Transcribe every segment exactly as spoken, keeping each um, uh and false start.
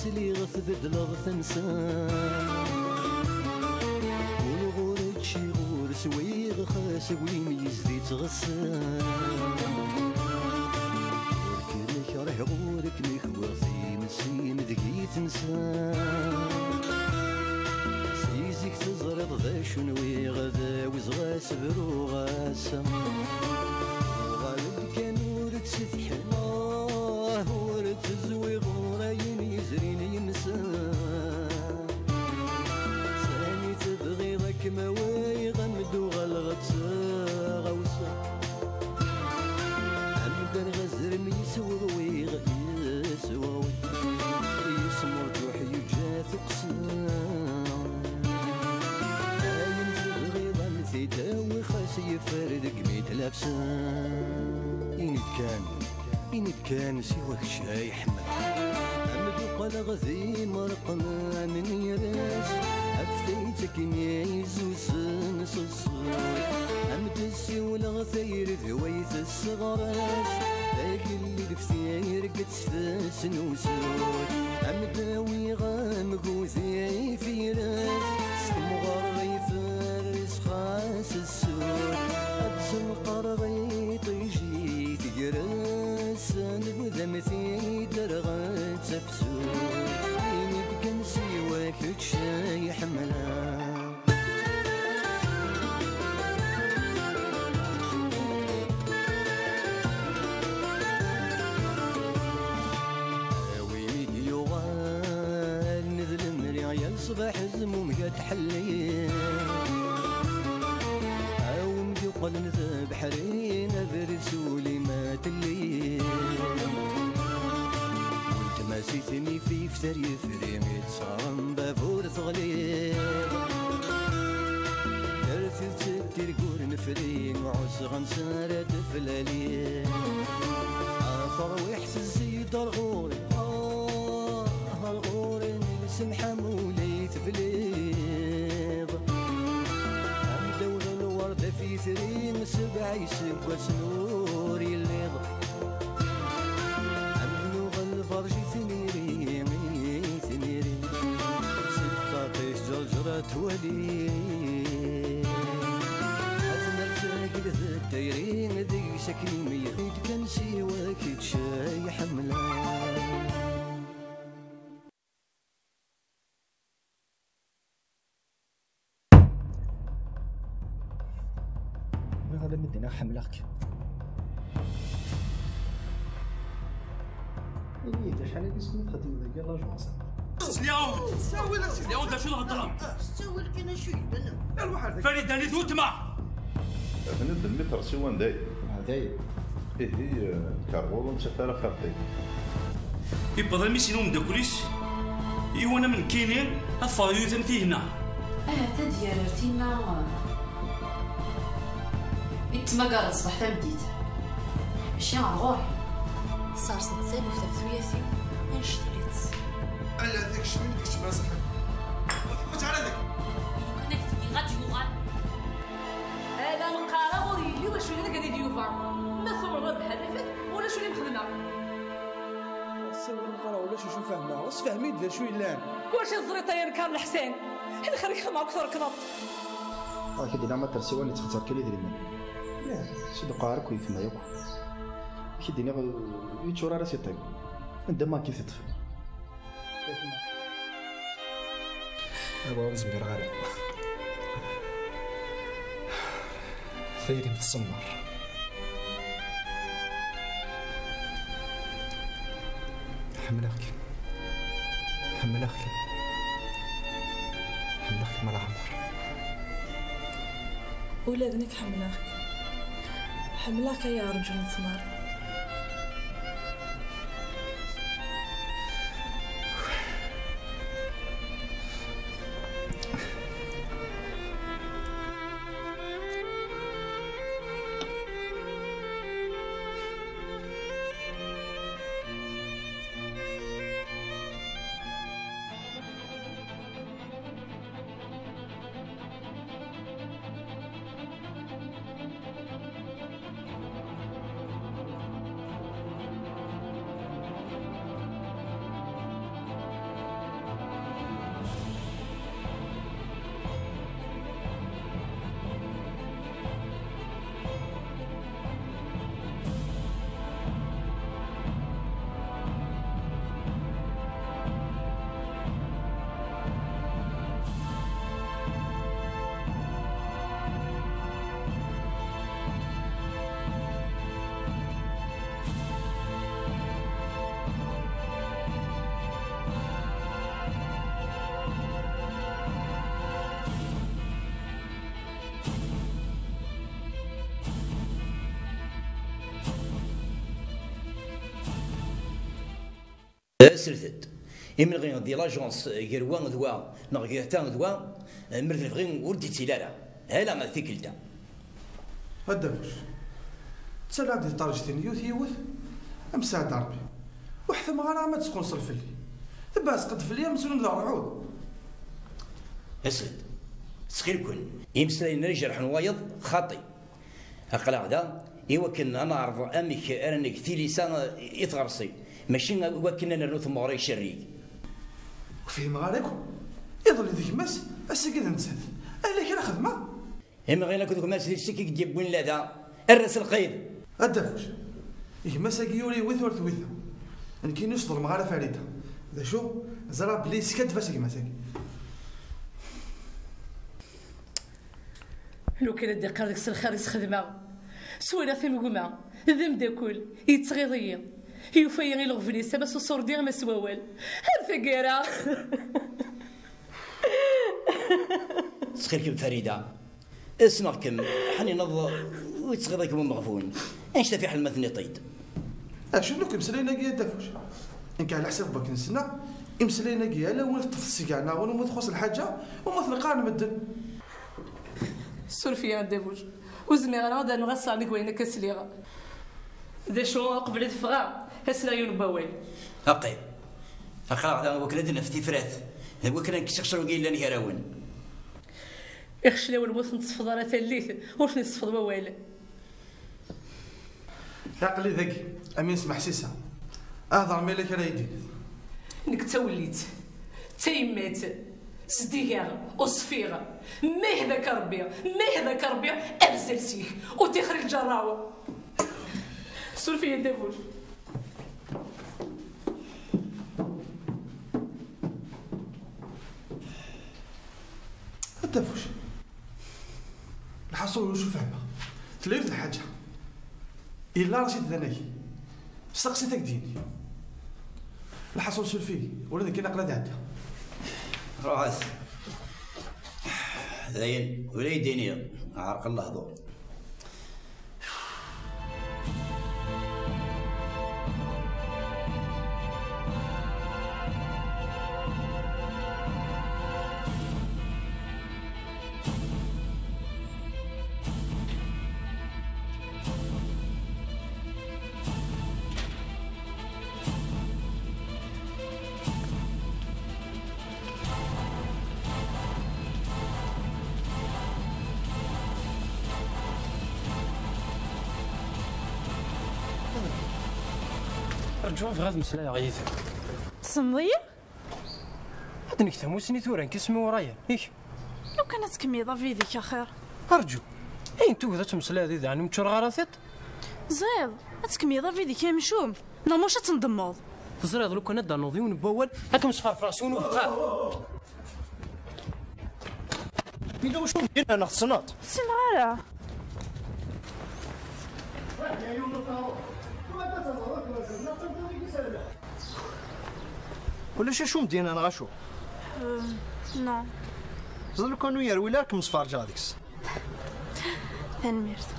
Sliɣ tbeddleḍ tansa. Ur ɣur ččiɣ ur swiɣ, xas aglim yezdi ttɣessa. Ur kem-kerhiɣ ur kem-kwiɣ, times-im deg-i tensa. Si zik teẓriḍ d acu nwiɣ, d awezɣi ad s-bruɣ ass-a. Uɣal-d kan ur ttsetḥiɣ, ur ttezwiɣ ɣur ayen yezrin yemsa. Sani tebɣiḍ ad kem-awiɣ, am d-uɣaleɣ d taɣawsa. Amdan ɣ azrem yesweɣwiɣ, yesweɣwi, yesmurǧuḥ yeǧǧa tuqqsa. Ayen tebɣiḍ a m-t-id-awiɣ, xas yeffer deg mi d-lafsa. Ini-d kan, ini-d kan, siwa kečč ay ḥemmleɣ. Am-d-uqaleɣ d imerqen amenyir-as, af tayet akken i zuzen s ṣṣut. Am-d-ssiwleɣ tayri d way tesseɣres, d agellid f tirget s tesnusut. Am-d-awiɣ amgud i firas, s temɣer iferres xas ssut. Ad tenqer iṭij i tegres, nbudam-t-id rɣet tafsut. Ini-d kan siwa kečč ay ḥemmleɣ. A win i d-yuɣalen d lemri, yal ṣṣbeḥ zmumeg ad tḥelli. A win d-yuqlen d abeḥri, abrid s ul-im ad telli. Weltma si tnifift ar yefri, mi tesɛem bab ur teɣliḍ. Ar tidet tirgul nefri, ɛusɣen s ara d-flali. A tarwiḥt tezzi-d ar ɣur-i, ah, ar ɣur-i, lsemḥ am ul i tebliḍ. Am ddaw n lwerd af yitri, sebɛa iseggasen ur yelliḍ. Am nuɣ lberǧ i tniri, i tniri. Si ṭṭaq-is ǧerǧer ad twali. Ad nertagel d tayri, deg-s akken imeyyeq. Kan siwa kečč ay ḥemmleɣ. Bɣiɣ ad am-d-iniɣ ḥemmleɣ-k. Ini-yi-d acḥal agi segmi txeddmeḍ deg l'agence? Sliɣ-awen! Sliɣ-awen d acu theddrem! Ttawil kan acu yellan. Farida-nni d weltma! Atan d lmitr siwan day. Ah, day. Ihi, eh, nekk ar ɣur-ur nettaf ara xerṭi. Yewweḍ almi sin umeddakel-is, iwan am nekkini, ad ffɣeɣ yut am tihna. Ahat ad yerr ar tinna, eh, i d-tmagareḍ ṣṣbeḥ tameddit. Mačči ar ɣur-i. Serseḍ taluft ɣef tuyat-iw, annect-ilat. Ala, d akecmen, d akecmen, aṣeḥḥi. Ur tḥewwes ara deg. Lukan ad k-d-iniɣ ad d-yuɣal. Ala, neqqar-aɣ ur yelli wacu yella deg Yuba. Ma tumreḍ ad bḥal ifat, ulac ur im-xedmeɣ. Ass-a ur neqqar ulac acu fehmeɣ. Sefhem-iyi-d d acu yellan. Kulac i teẓriḍ ay anekar Leḥsan. Lxir i xedmeɣ akk trekḍeḍ. Ad k-id-iniɣ ma tersiwan yettxezzar kan idrimen. Ih, s d-qqar akk yetma yakk. Ad k-id-iniɣ, yeččur ara s iṭij. Anda ma k-iteṭṭef? Awa, ur zmireɣ ara. Tayri-m tsemmer. Ḥemmleɣ-k. Ḥemmleɣ-k. Ḥemmleɣ-k ma leɛmer. Ula d nekk ḥemmleɣ-k. Ḥemmleɣ-k ay arǧu n ttmer. Slet-d. Imenɣi di l'agence gar wa d wa, neɣ gar ta d wa, mer d lebɣi ur d-ittili ara. Hala tikkelt-a. A Dda Fuc, ttalaɣ-d di ṭṭerǧtin yiwet yiwet, am ssaɛd Ṛebbi. Ur ḥtammeɣ ara ma d-squnṣel fell-i. Tebɛeẓ qed fell-i am sulem d ṛṛɛud. As-d, ttxil-ken, imeslayen ara ijerḥen wayeḍ xaṭi. Aql-aɣ da i wakken ad neɛreḍ amek ara neg tilisa i tɣersi, mačči i wakken ad nernu temɣer i icerrig. Ur fhimeɣ ara akk. Iḍelli d gma-s, ass-agi d nettat. Ala kra xedmeɣ. Imɣil akked gma-s d lsik i k-d-yewwin lada. Err-as lqid. A Dda Fuc, gma-s-agi ur iwit ur twita. Nekkini ur s-ḍelmeɣ ara Farida. D acu? Ẓriɣ belli yeskaddeb-as gma-s-agi. Lukan ad d-iqqar deg-s lxir i s-xedmeɣ. Swalaɣ-t am gma, d ameddakel, yettɣiḍ-iyi. Yufa-yi ileɣben-is ama s uṣurdi ama s wawal. Ar taggara! Ttxil-kem Farida, ssneɣ-kem, ḥnineḍ, ur yettɣiḍ-ikem umeɣbun. Annect-a fiḥel ma tenniḍ-t-id. Acu n akk imeslayen-agi a Dda Fuc? Nekk ɛla ḥsab n wakken ssneɣ, imeslayen-agi ala umi teṭṭef tsegga neɣ umi txuṣ lḥaǧa, umi ten-qqaren medden. Suref-iyi a Dda Fuc, ur zmireɣ ara ad rnuɣ assaɣ deg wayen akka sliɣ. D acu, uqbel ad ffɣeɣ, ad sliɣ yiwen n wawal. Aqim. Aql-aɣ da wakken ad naf tifrat, d wakken ad nkes ixecren-agi yellan gar-awen. Ixeclawen ma ur ten-tsefḍeḍ ara tallit, ur ten-issefḍ wawal. Aql-i dagi, am yesmeḥsisa. Ahder ma yella kra i d-tiniḍ. Nekk d tawellit, d tayemmat, zdigeɣ, uṣfiɣ. Ma yehda-k Rebbi, ma yehda-k Rebbi, azzel sik, ur tixri lǧerraw. Suref-iyi a Dda Fuc. A Dda Fuc. Lḥaṣul ulac ur fehmeɣ. Tella yiwet lḥaǧa. Yella Racid d anagi. Steqsit-ak-d yini. Lḥaṣul suref-iyi, ula d akken aql-i ad ɛeddiɣ. Ruḥet. Dayen, ula i d-iniɣ, ɛerqen lehdur. Rǧu, bɣiɣ ad meslayeɣ yid-m. Tessneḍ-iyi? Ad neg tamussni tura, nekk isem-iw Ryan. Ik? Lukan ad tkemmleḍ abrid-ik axir. Rǧu. Ayen tugiḍ ad temmeslayeḍ yid-i, ɛni ur ččureɣ ara tiṭ? Ẓriɣ, ad tkemmleḍ abrid-ik amcum. Neɣ mac ad tendemmeḍ? Teẓriḍ, lukan ad d-ternuḍ yiwen n wawal, ad kem-sferfreɣ s yiwen ubqaɣ. Yella wacu n dinna neɣ tessneḍ? Ur ssineɣ ara. Ulac acu n dinna neɣ acu? Euh, non. Ẓer lukan ur yerwil ara kem-sferǧeɣ deg-s. Tanemmirt.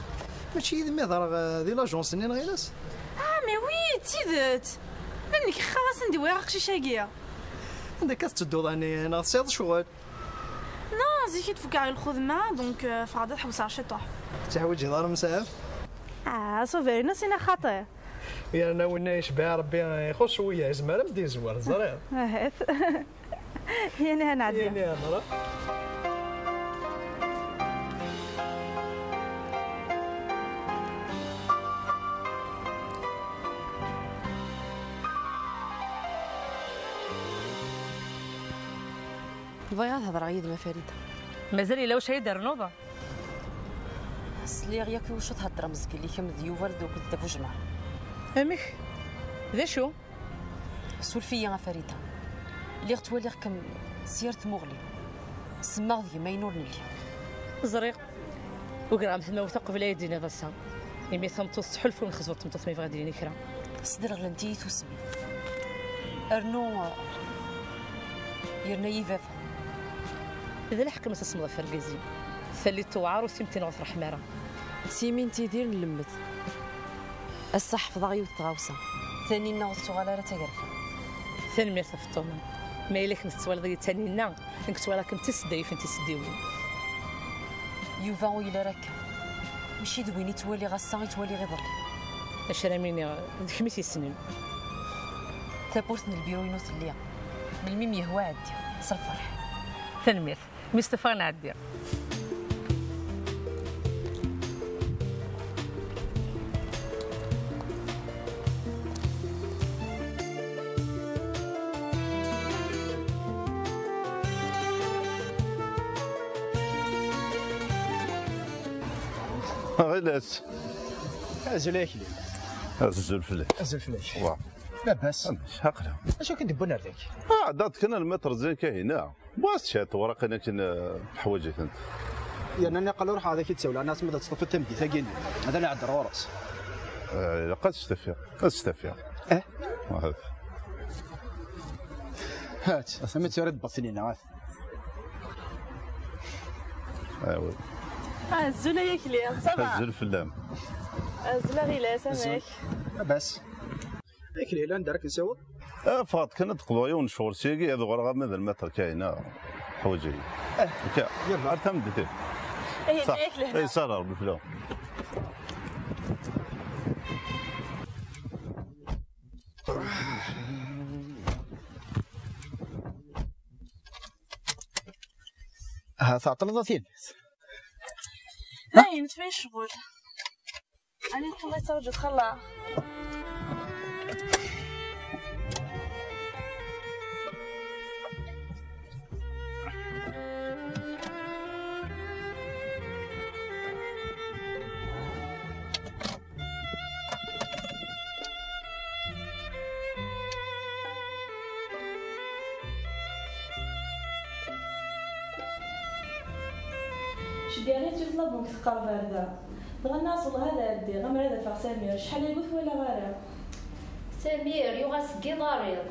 Mačči yid-m i ḍerreɣ, eh, di l'agence-nni neɣ ilas? Ah, mais oui, d tidet. Même nekk xxaɣ ass-n d-wwiɣ aqcic-agi. Anda akka tettedduḍ ɛni, neɣ tesɛiḍ ccɣel? Non, zik i d-fukkeɣ i lxedma, donc, euh, ffɣeɣ-d ad ḥewseɣ ciṭuḥ. Ur teḥwiǧeḍ ara amsahel? Ah, aṣuber-inu sin axaṭer. Yerna winna yecbeḥ Rebbi, ixuṣ cwiya, yezmer ad m-d-yezwer, teẓriḍ? Ahat. Yini ad nɛeddi. Yini ad nruḥ. Bɣiɣ ad hedreɣ yid-m a Farida. Mazal yella wacu ay d-ternuḍ? Sliɣ yakk i wacu theddrem zgelli kemm d Yuba d Dda Bujemɛa. Amek? D acu? Suref-iyi a Farida. Lliɣ ttwaliɣ-kem s yir tmuɣli. Semmaɣ deg-m ayen ur nelli. Ẓriɣ. Ugraɣ-am tamawt uqbel ay d-tiniḍ ass-a. Imi tameṭṭut tettḥulfu i lxezwa n tmeṭṭut mi bɣiɣ ad d-yini kra. Sderɣlent-iyi tusmin. Rnu, yerna-yi baba. D lḥeqq ma tesmeḍ ɣef wergaz-im. Tallit tewɛer ur s-imtin ɣer tṛeḥma ara. S yimi n Tidir nlemmed. Ass-a ḥefḍeɣ yiwet n tɣawsa. Taninna ur tettuɣal ara d tagerfa. Tanemmirt ɣef Feṭṭuma. Ma yella kemm tettwaliḍ-iyi d Taninna, nekk ttwaliɣ-kem d tiseddayin n tiseddiwin. Yuba ur yelli ara akka. Mačči d win i ttwaliɣ ass-a i ttwaliɣ iḍelli. Acu ara m-iniɣ, d kemm i t-yessnen. Tawwurt n lbiru-inu telli. Melmi m-yehwa ɛeddi, s lferḥ. Tanemmirt. Mi s-teffeɣ nɛeddi. Ɣilas. Azul a Akli. Azul fell-ak. Azul fell-ak. Wa. Labas. Amek, aql-aɣ. Acu i k-id-yewwin ar dagi? Ah, ɛeddaɣ-d kan almi terẓin Kahina. Bɣiɣ ad s-kɛeɣ tewraqin akken, eh, ḥwaǧ-itent. Yerna niqal ur ḥaḍ ak-id-sawleɣ, nniɣ-as ma ad teṭṭfeḍ tameddit-agi-nni, ad nɛedder ɣur-s. Eh, ilaq ad s-tafiɣ, ad s-tafiɣ. Eh? Ahat. Hat, tama tura d-tewweḍ Taninna, hat. Ah, oui. Azul a Akli, ça va? Azul fell-am. Azul a Ɣilas, amek? Labas. Akli, anda ara k-nsiweḍ? Ah, ffɣeɣ-d kan ad d-qḍuɣ yiwen n ccɣel syagi, ad uɣaleɣ arma d lmetr Kahina. Ḥwaǧ-iyi. Eh, akka, yalla. Ar tameddit. Eh, ṣaḥ. Yak lehna. Eh, ṣaḥ, Rebbi fell-awen. Ha, tɛeṭleḍ a tin? Dayen, tfay ccɣel. Allez, qqel ad teṛǧuḍ, xalla. Ceggeɛ-it yiwet la banque teqreb ar da. Dɣa nniɣ-as wellah ad ɛeddiɣ, amer ad afeɣ Samir, acḥal aya ur t-walaɣ ara. Samir yuɣal seg iḍariḍ.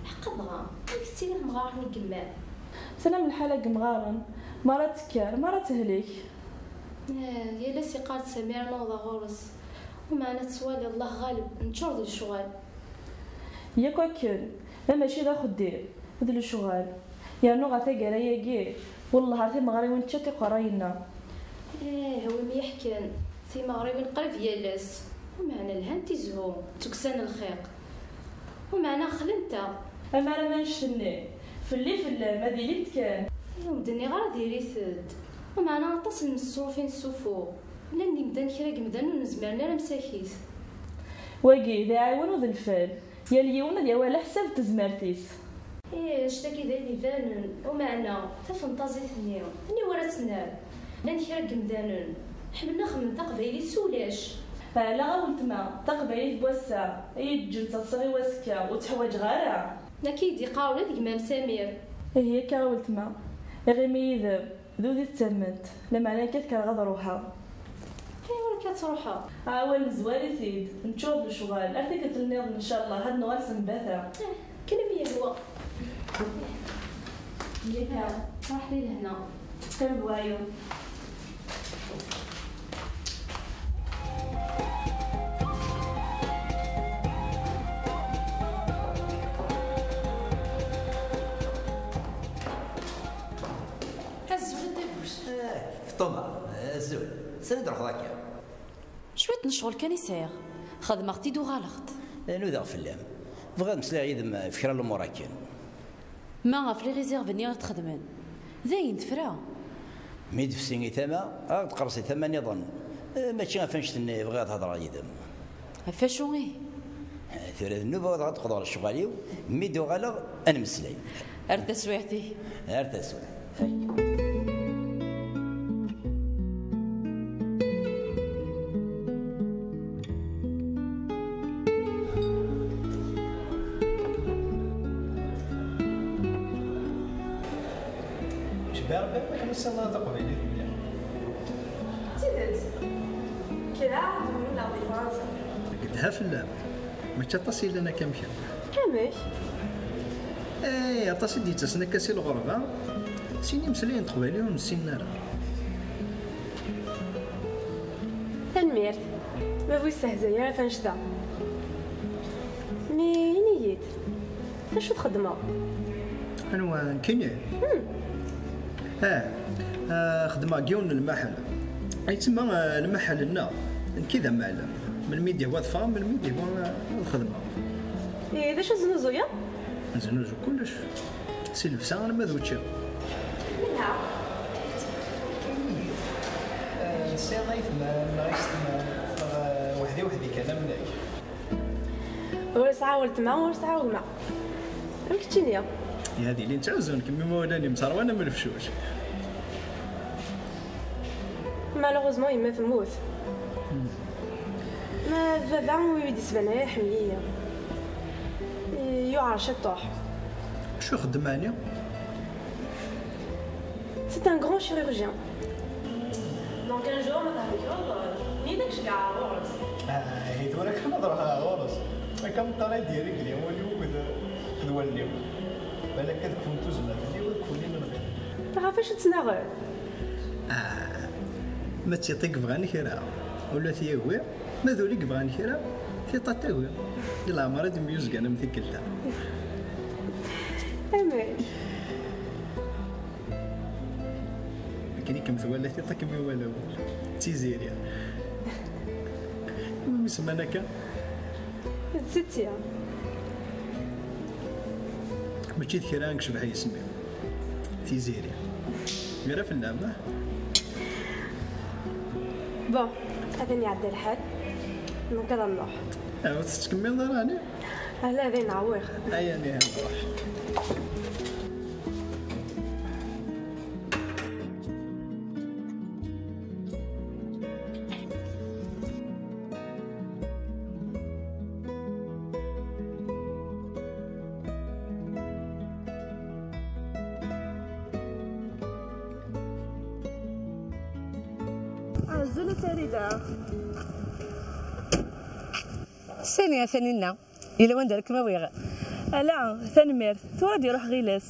Ḥeqqa dɣa, amek tettili temɣart-nni n yemma-m? Tennam lḥala n yemɣaren, mara tekker, mara tehlek. Eh, yal ass yeqqar-d Samir ad naweḍ ɣur-s. Umeɛna tettwaliḍ, Allah ɣaleb, neččur d lecɣal. Yak akken, ma mačči d axeddim, d lecɣal. Yernu ɣer taggara-agi, wellah ar timeɣriwin ččant iqerray-nneɣ. Ih, a wi m-yeḥkan, timeɣriwin qrib yal ass. Umeɛna lhant i zhu, ttuksan lxiq. Umeɛna xlent-aɣ. Amar am annect-nni, fell-i fell-am, ad ilint kan. Ih, ur m-d-nniɣ ara diri-t-id. Umeɛna aṭas n ṣṣuruf i nessufuɣ. Llan d imdanen kra n yimdanen ur nezmir ara msakit. Wagi d aɛiwen u d lfal. Yal yiwen ad yawi ɛlaḥsab n tezmert-is. Ih, annect-agi d ayen ibanen, umeɛna, tafenṭazit-nni, aniwa ara tt-nerr? Llan kra n yimdanen, ḥemmlen ad xedmen taqbaylit s ulac. Ɛla a weltma, taqbaylit n wass-a, i yi-d-ǧǧen ttaḍsaɣ i wazekka, ur tt-ḥwaǧeɣ ara. Akka i yi-d-yeqqar ula d gma-m Samir. Ihi akka a weltma, iɣimi yid-m. D udi tettamment, lameɛna akka ad kkreɣ ad ruḥeɣ. Ayɣer akka ad truḥeḍ? Awal nezwar-it-id, neččur d lecɣal, ar tikkelt nniḍen, ncallah, ad nuɣal sembata. Eh, kan am yehwa. Yaka, ruḥ di lehna. Qqim d wayeḍ. Azul a Dda Buc. Eh, Feṭṭuma, azul. Sani d-truḥeḍ akka? Cwiṭ n ccɣel kan i sɛiɣ. Xedmeɣ-t-id uɣaleɣ-d. Eh, nudaɣ fell-am. Bɣiɣ ad mmeslayeɣ yid-m ɣef kra n lumuṛ akken. Ma ɣef les réserves-nni i ɣ-d-xedmen? Dayen tefra. Mi d-tefsi i tama, ad ɣ-d-tqerṣ i tama nniḍen. Eh, mačči ɣef annect-nni i bɣiɣ ad hedṛeɣ yid-m. Ɣef wacu ihi? Tura d nnuba ad ɣ-d-qḍuɣ lecɣal-iw, mi d-uɣaleɣ ad nemmeslay. Ar taswiɛt ihi. Ar taswiɛt. Jbiṛ, amek ur tessineḍ ara taqbaylit mliḥ? D tidet. Kra ur d-mluleɣ di Fransa. Gedha fell-am. Mačči aṭas i yellan akka am kemm. Amek? Eh, aṭas i d-yettasen akka si lɣerba. Sin imeslayen n teqbaylit ur nessinen ara. Tanemmirt. Ma bu yestehzay ara f annect-a. Mi ini-yi-d. D acu txeddmeḍ? Anwa, nekkini? Ah, ah, xeddmeɣ deg yiwen n lmaḥel. Ay tsemma, ah, lmaḥel-nneɣ. Nekk i d amɛellem. Melmi i d-ihwa ad ffɣeɣ, melmi i d-ihwa, ah, ad xedmeɣ. Eh, d acu tesnuzuyeḍ? Neznuzu kullec. Si llebsa arma d učči. Menha? Eh, nsiɣ ayetma, neɣ ayetma, neɣ, eh, weḥdi weḥdi kan am nekk. Ur sɛiɣ weltma, ur sɛiɣ gma. Am keččini. Ya, d ilin ttɛuzzun-kem imawlan-im, ttṛwan am lefcuc. Malheureusement, yemma temmut. Ma d baba, ur yi-d-isban ara iḥemmel-iyi. Yuɛer ciṭuḥ. Acu ixeddem ɛni? C'est un grand chirurgien. Donc un jour, ma tɛeggreḍ, nni-d ad k-ceggɛeɣ ɣur-s. Ah, tura kan ad ruḥeɣ ɣur-s. Akka meqqar ay d-irigli wul-iw d, d wallen-iw. Balak ad kfun tuzma fell-i, ad kfun imenɣi. Ɣef acu ttnaɣen? Ah, ma d tiṭ i yebɣan kra, ula t-yawi, ma d ul i yebɣan kra, tiṭ ad tawi. Di leɛmer ad myuzgan am tikkelt-a. Amek? Akken i kem-twala tiṭ, akken i wala wul. D Tiziri. Imi semman akka? D setti. Mačči d kra i yecbeḥ yisem-iw. Tiziri. Mira fell-am, ah? Bon, ad n-iɛedda lḥal. Nekk ad nruḥ. Ah, ur tettkemmileḍ ara, ɛni? Ala, ad nɛwiɣ. Aya, niha nruḥ. Azul a Farida. Sani a Taninna? Yella wanda ara kem-awiɣ? Ala, tanemmirt. Tura ad iruḥ Ɣilas.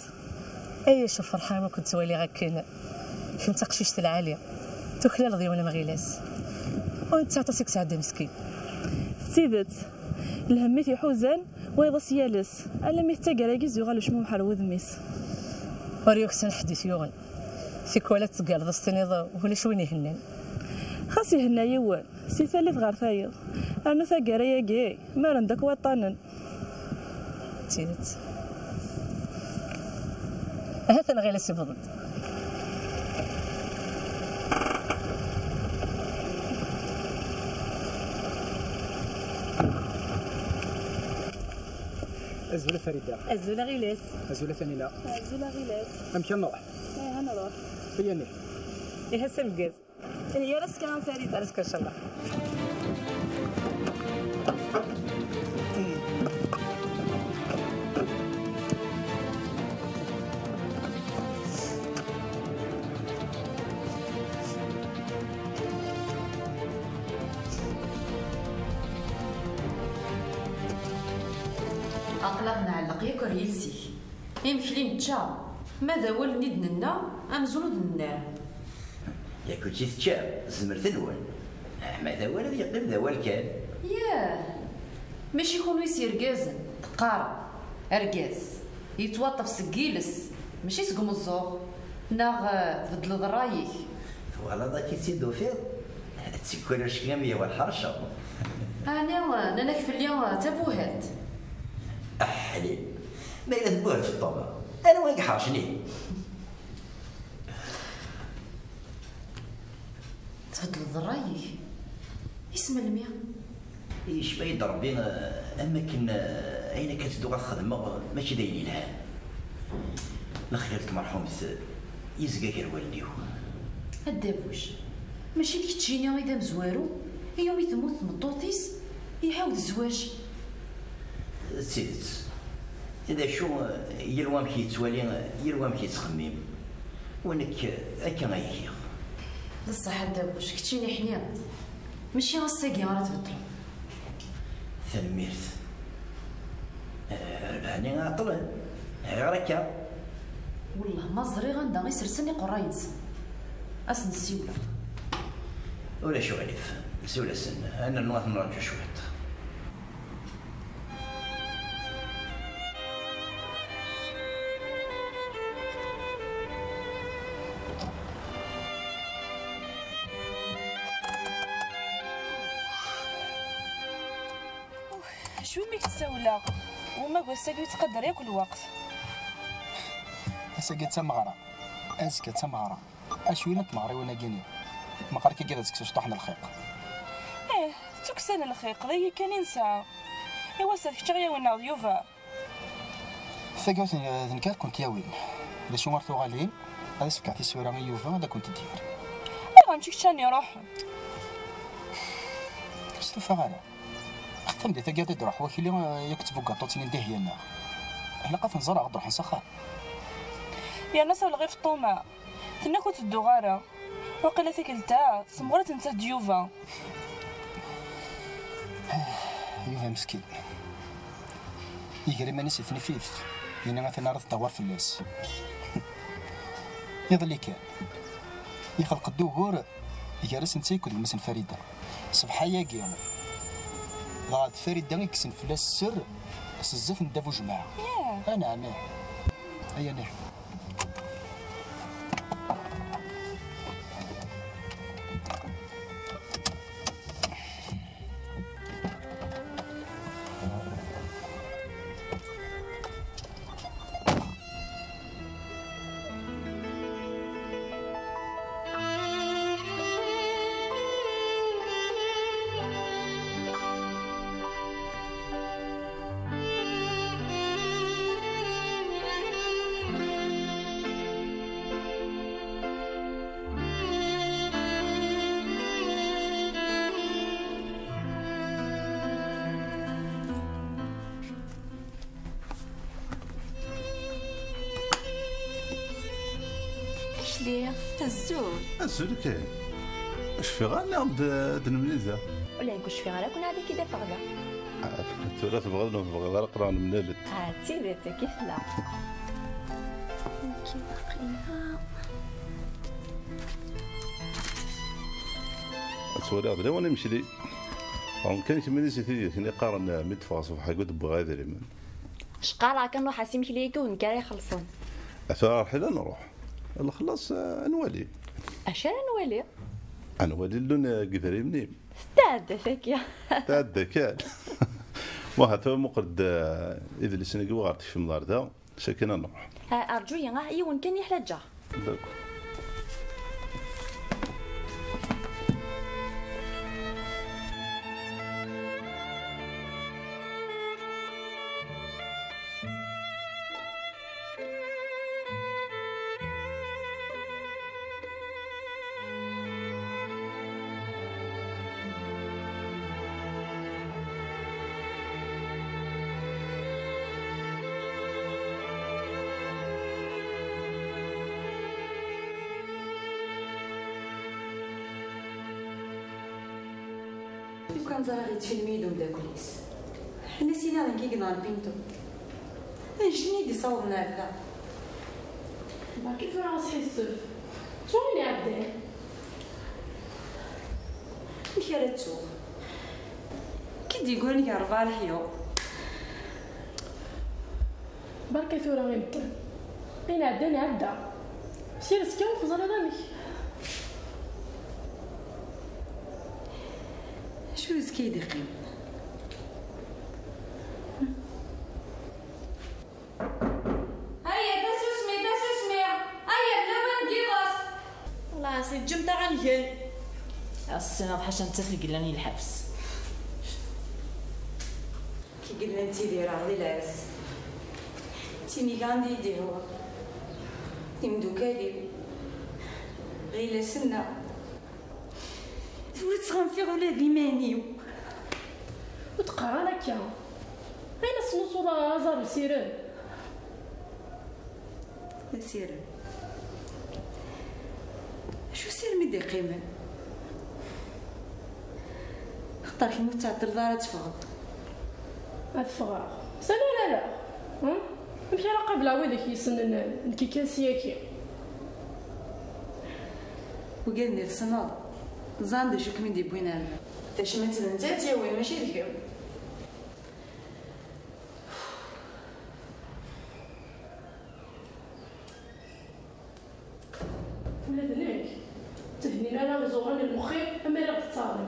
Ay acu ferḥeɣ imi ken-ttwaliɣ akken. Kemm d taqcict lɛali. Tuklaleḍ yiwen am Ɣilas. Ur netta aṭas i yesɛedda meskin. D tidet. Lhemm i t-iḥuzan, wayeḍ-as yal ass. Alammi d taggara-agi i s-yuɣal ucmumeḥ ar wudem-is. Ur yuksan ḥedd i t-yuɣen. Tikwal ad teggaleḍ ad s-tiniḍ ulac win ihennan. Xas ihenna yiwen, si tallit ɣer tayeḍ. Rnu taggara-agi, maren-d akk waṭṭanen. D tidet. Ahat ad nɣil asibeḍ-d. Azul a Farida. Azul a Ɣilas. Azul a Tanina. Azul a Ɣilas. Amek ad nruḥ? Ih, ad nruḥ. Iyani. Ihi ass ameggaz. Ihi ar azekka a Farida. Ar azekka, incallah. Aql-aɣ nɛelleq yakk ar yiles-ik. Imekli nečča, ma d awal-nni d-nenna, amzun ur d-nenna ara. Yak ur tt-teččam, tzemret-nwen. Ma d awal ad yeqqim d awal kan. Yah! Mačči kunwi s yergazen, teqqarem. Argaz, yettwaṭṭef seg yiles, mačči seg umeẓẓuɣ. Neɣ, eh, tbeddleḍ ṛṛay-ik? Twalaḍ akka i tt-id-tufiḍ? Tikwal ur ckiɣ am yehwa lḥerceḍ. Ɛni, eh, nnan-ak fell-i, eh, d tabuhalt? Aḥlil. Ma yella tbuhalt teṭṭeḍ, anwa i iḥercen ihi? Tbeddleḍ ṛṛay-ik? Is melmi? Yecba-yi-d Ṛebbi, eh, am akken, eh, ayen akka tedduɣ ad t-xedmeɣ, eh, mačči d ayen yelhan. Lexyal n tmerḥumt, eh, yezga gar wallen-iw. A Dda Buc, mačči d keččini i d amezwaru iwumi temmut tmeṭṭut-is, iɛawed zzwaǧ? D tidet. D acu, yal wa amek yettwali, yal wa amek yettxemmim. Wa nekk, akka ay giɣ. D ṣṣeḥ a Dda Buc, keččini ḥniḍ. Mačči ass-agi ara tbeddleḍ. Tanemmirt. Eh, rbeḥni ɛeṭṭlen. Ayɣer akka? Wellah ma ẓriɣ anda i sersen iqerray-nsen. Ad sen-ssiwleɣ. Ulac uɣilif. Siwel-asen. Ad nernu ad ten-nraǧu cwiṭ. Cwi mi k-d-sawleɣ, umag wass-agi yettqadar yakk lweqt. Ass-agi d tameɣra, azekka d tameɣra. Acu yellan n tmeɣriwin-agi-nni? Meqqar akka ad tekkes ucṭuḥ n lxiq. Ih, d tukksa n lxiq, d ayi kan i nesɛa. I wass-a d kečč i ɣ-yawin neɣ d Yuba? Tagawt n, d nekk ad kent-yawin. D acu ar tuɣalin, ad as-fkeɣ tisura i Yuba ad akent-d-yerr. Ayɣer mačči kečč ara iruḥen? Ur stufaɣ ara. Xeddem di taggara ad d-iruḥ wakli, eh, yakk d tbugaṭutin n Dihya-nneɣ. Ilaq ad ten-ẓreɣ ad d-ruḥen s axxam. Yerna sawleɣ i Feṭṭuma. Tenna-k ur tedduɣ ara. Waqila tikkelt-a, semɣer ad tentah d Yuba. Yuba meskin. Iger iman-is i tnifift, yenna atan ara tdawar fell-as. Iḍelli kan, ixleq-d ugur gar-as netta akked gma-s n Farida. Ṣṣbeḥ-agi, dɣa d Farida i yekksen fell-as sser s zdat n ddabu jmaɛ. Yah. Anɛam, ih. Aya nih. Akli, azul. Azul kan. Cfiɣ ara nniɣ-d ad nemlil da. Ula nekk ur cfiɣ ara kun ɛad akka i d-afeɣ da. Ah, tura tebɣiḍ neɣ ur tebɣiḍ ara aql-aɣ nemlal-d. Ah, d tidet, akka i tella. Nekk aql-i da. Ad twaliɣ d lawan imekli. Ɣur-m kan kemmini si tidit-nni qqaren mi d-ffɣeɣ ṣṣbeḥ-agi ur d-wwiɣ ara idrimen. Cqareɣ kan ruḥ-as imekli-agi u d nekk ara ixellṣen. Ata ṛḥil ad nruḥ. Lexlaṣ, eh, ad nwali. Acu ara nwali? Ad nwali llun, eh, deg idrimen-im. Tɛedda tagi. Tɛedda kan. Wah, ata muqel-d, eh, idlisen-agi ɣer tekcmeḍ ar da. Sakin ad nruḥ. Ah, rǧu-yi, ah, yiwen kan i ḥlaǧaɣ. D'accord. Lukan ẓriɣ yettfilmi-yi-d umeddakel-is. Ḥna sina d nekk i yenɣan Pinto. Anect-nni i d-isawḍen ar da. Berka tura asḥissef. Ttuɣ win iɛeddan. Amek ara ttuɣ? Ki d-yeggran gar rebɛa leḥyuḍ. Berka tura i medden. Ayen ɛeddan ɛedda. Sya d azekka ur teẓriḍ amek. Acu d azekka i d-iqqimen? Aya, tasusmi, tasusmi! Aya, d lawan n yiḍes! Xlaṣ, ǧǧemt-aɣ ad ngen. Ssineɣ ḥaca nettat i yellan i lḥebs. Ki yellan ttidireɣ di lɛez. D tin igan i d-ihwa. Timdukal-iw. Ɣilas-nneɣ. Tura ttɣenfiɣ ula d iman-iw. Ur d-qqar ara akka. Ayen ad tesnusuḍ aẓar usirem. D asirem. Acu usirem i d-iqqimen? Axaṭer kemm ur tettɛeṭṭileḍ ara ad teffɣeḍ. Ad ffɣeɣ? Sani ara rreɣ? Hm? Amek ara qableɣ widak yessnen nekk kan syaki? Wigad-nni tessneḍ, ẓran d acu kem-id-yewwin ar da. Tacmat d netta i tt-yawin, mačči d kemm. Ula d nekk, ttehnin ara iẓuran n lmexxir, am ara ɣ-d-ttaɣen.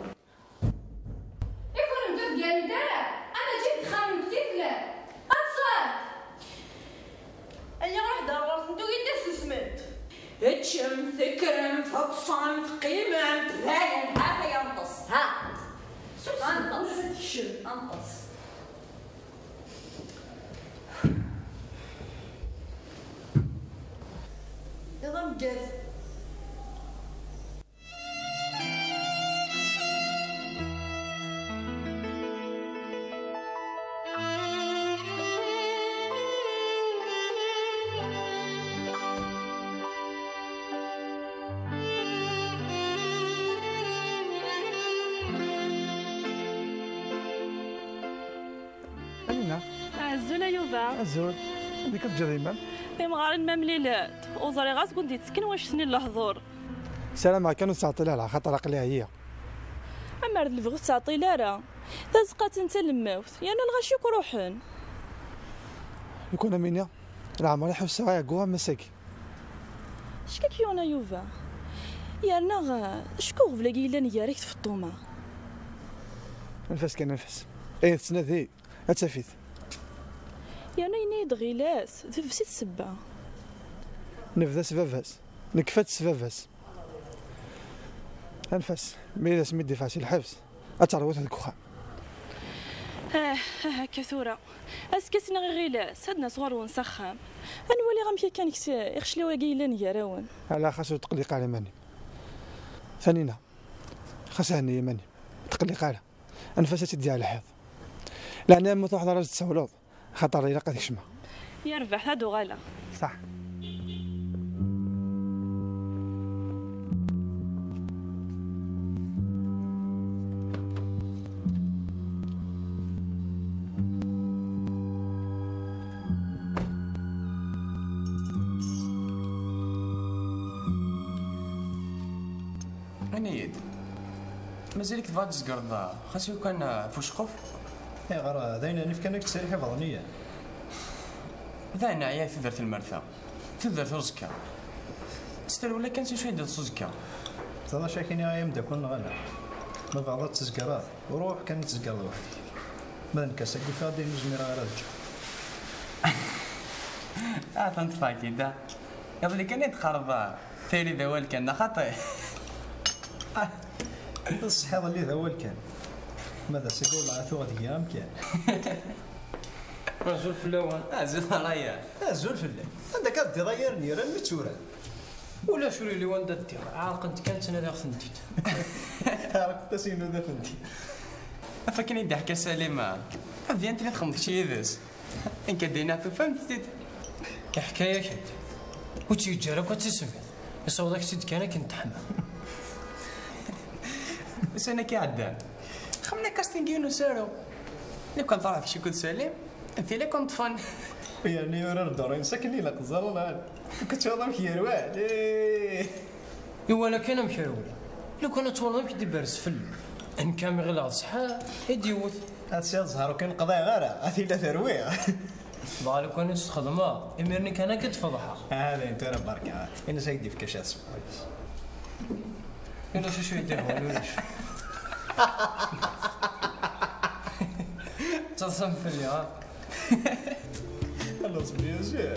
I kunemti ur tganim ara, ama ǧǧet Teṭṭsem, teqqimemt, dayen, ha-t-a yenṭes, ha. Anṭes. Anṭes. Iḍ ameggaz. Taninna. Azul a Yuba. Azul. Anda akka teǧǧiḍ yemma-m? Timɣarin ma mlilent, ur ẓriɣ ɣas gun d-yettekken wacetni n lehdur. Sarameɣ kan ur tettɛeṭṭil ara, axaṭer aql-i ɛyiɣ. Amer d lebɣi ur tettɛeṭṭil ara. Tazeqqa attan d talemmawt, yerna lɣaci akk ruḥen. Lukan am ini, leɛmer i ḥusseɣ ɛeggu am ass-agi. Acu k-yuɣen a Yuba? Yerna, eh, acu k-uɣbel-agi yellan gar-ak d Feṭṭuma? Anef-as kan, anef-as. Ayen tettnadi, ad taf-it. Yerna yenna-yi-d Ɣilas, d baba-s i d ssebba. Nebda s baba-s, nekfa-d s baba-s. Anef-as, mi d asmi d-ifeɛ si lḥebs, ad terwiḍ deg uxxam. Ah, ah, akka tura. Azekka s-nniɣ i Ɣilas, ad d-nas ɣur-wen s axxam. Ad nwali amek akka nek s ixecliw-agi yellan gar-awen. Ala, xas ur tqelliq ara iman-im. Taninna, xas henni iman-im, ur tqelliq ara. Anef-as ad tt-id-yaɣ lḥiḍ. Leɛnaya ma truḥeḍ ara ad tsawleḍ, xaṭer ilaq ad kecmeɣ. Yerbeḥ, ad uɣaleɣ. Ṣaḥ. Ini-yi-d, mazal-ik tebɣa ad tzegreḍ, xas lukan, ɣef uceqquf? Ayɣer, d ayen nif kan ad k-ttserriḥ ibaḍniyen. D ayen ɛya i tudert n lmerta, tudert uẓekka. S trewla kan s acu i d-iḍes uẓekka. Teẓriḍ acu ak-iniɣ ay ameddakel neɣ ala? Ma tebɣiḍ ad tzegreḍ, ruḥ kan ad tzegreḍ weḥd-k. Ma d nekk ass-agi ufiɣ-d ayen ur zmireɣ ara ad ǧǧeɣ. Ah, tanṭfaki da. Iḍelli kan i d-qqareḍ, ah, tayri d awal kan, neɣ xaṭi? Ah, d ṣṣeḥ, iḍelli d awal kan. Ma d ass-agi wellah tuɣ tgi amkan. Azul fell-awen. Azul a Raya. Azul fell-ak. Anda akka teddiḍ ay arnir, almi d tura? Ulac, ur yelli wanda ddiɣ. Ɛerqent kan, ttnadiɣ-tent-id. Ɛerqent-as inuda-tent-id. Af akken i d-iḥka Salim, ah, ad yant la txedmeḍ kečč yid-s. Nekk ad d-iniɣ tufamt-t-id. Iḥka-yak-d. Ur tt-yeǧǧa ara akk ad tismiḍ. Yessaweḍ-ak-tt-id kan akken teḥma. Ussan-agi iɛeddan, xemmen casting-inu n usaru. Lukan truḥ d kečč akked Salim, d tili ad ken-ṭṭfen. Yerni ur ar ddur-ines akken ilaq, teẓriḍ neɣ ala? Lukan twalaḍ amek yerwel, eh! Iwala kan amek rewleɣ. Lukan ad twalaḍ amek i d-iberrez fell-i. Nekk am ɣileɣ d ṣṣeḥ i d-yewwet. Ad tesɛiḍ zzher ur k-nqeḍɛeɣ ara, a tila terwiɣ. Dɣa lukan i tt-txedmeḍ, imir-nni kan ad k-id-feḍḥeɣ. Ah, dayen tura berka. Ini-as ad k-d-yefk acu ad tesweḍ. Ini-as acu i d-ihwan ulac. Ttaḍsam fell-i, ha? Alors, bien sûr.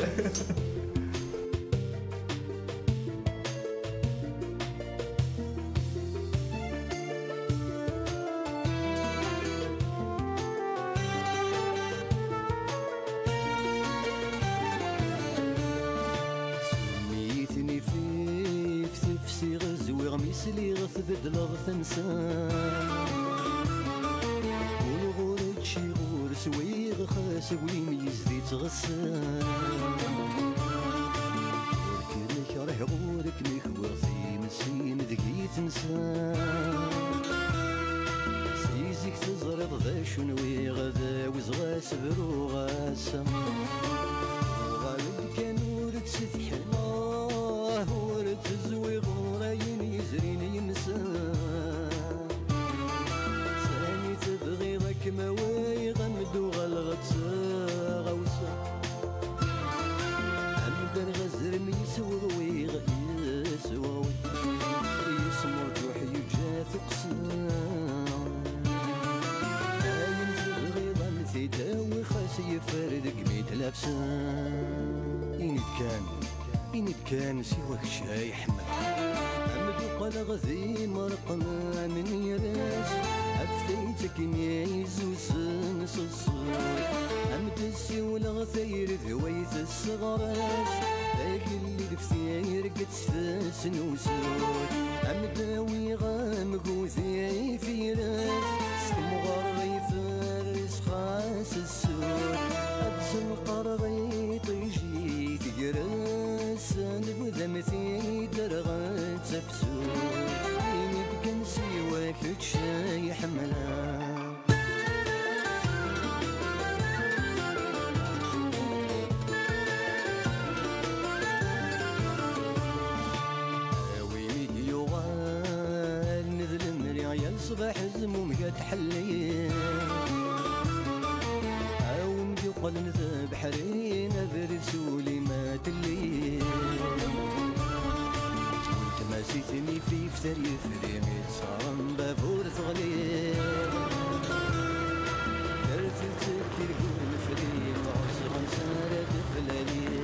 Summi-ten ifif, tefsiɣ zwiɣ mi sliɣ tbeddleḍ tansa. Ur ɣur-eččiɣ ur swiɣ xas win yezdi ttɣessa. Ur kem-kriheɣ ur kem-kwiɣ, times-im deg-i tensa. Si zik teẓriḍ d acu nwiɣ, d awezɣi ɣas bruɣ ass-a. Uɣal-d kan ur tt-tḥemmleḍ, ur tezwiɣ ɣur ayen yezrin yemsa. Sani tebɣiḍ ad kem-awiɣ, am d-uɣaleɣ d taɣawsa. Amdan ɣ azrem yesweɣwiɣ, yesweɣwi. Yesmurǧuḥ yeǧǧa tuqqsa. Ayen tebɣiḍ a m-t-id-awiɣ, xas yeffer deg mi d-lafsa. Ini-d kan, ini-d kan, siwa kečč ay Ḥmed. Amdukkel Teɣdim reqqem amenyir-as, ɣef tayet akken yezzuzen s ṣṣut. Am d-ssiwleɣ tayri d way tesseɣres, agellid f tirget s tesnusut. Am d-awiɣ amgud i tiret, s temɣer iferres xas ssut. Ad senqerɣ iṭij i tegres, nbudam-t-id rɣet tafsut. Ini-d kan siwa kečč ay ḥemmleɣ. A win i d-yuɣalen d lemri, yal ṣṣbeḥ zmumeg ad tḥelli. A win d-yuqlen d abeḥri, abrid s ul-im ad telli. Weltma-s i ten-ifif ter yefri, mi tesɣrem bab ur teɣli. Terfed tekkir gur nefri, ɣeṣben s ara teflali.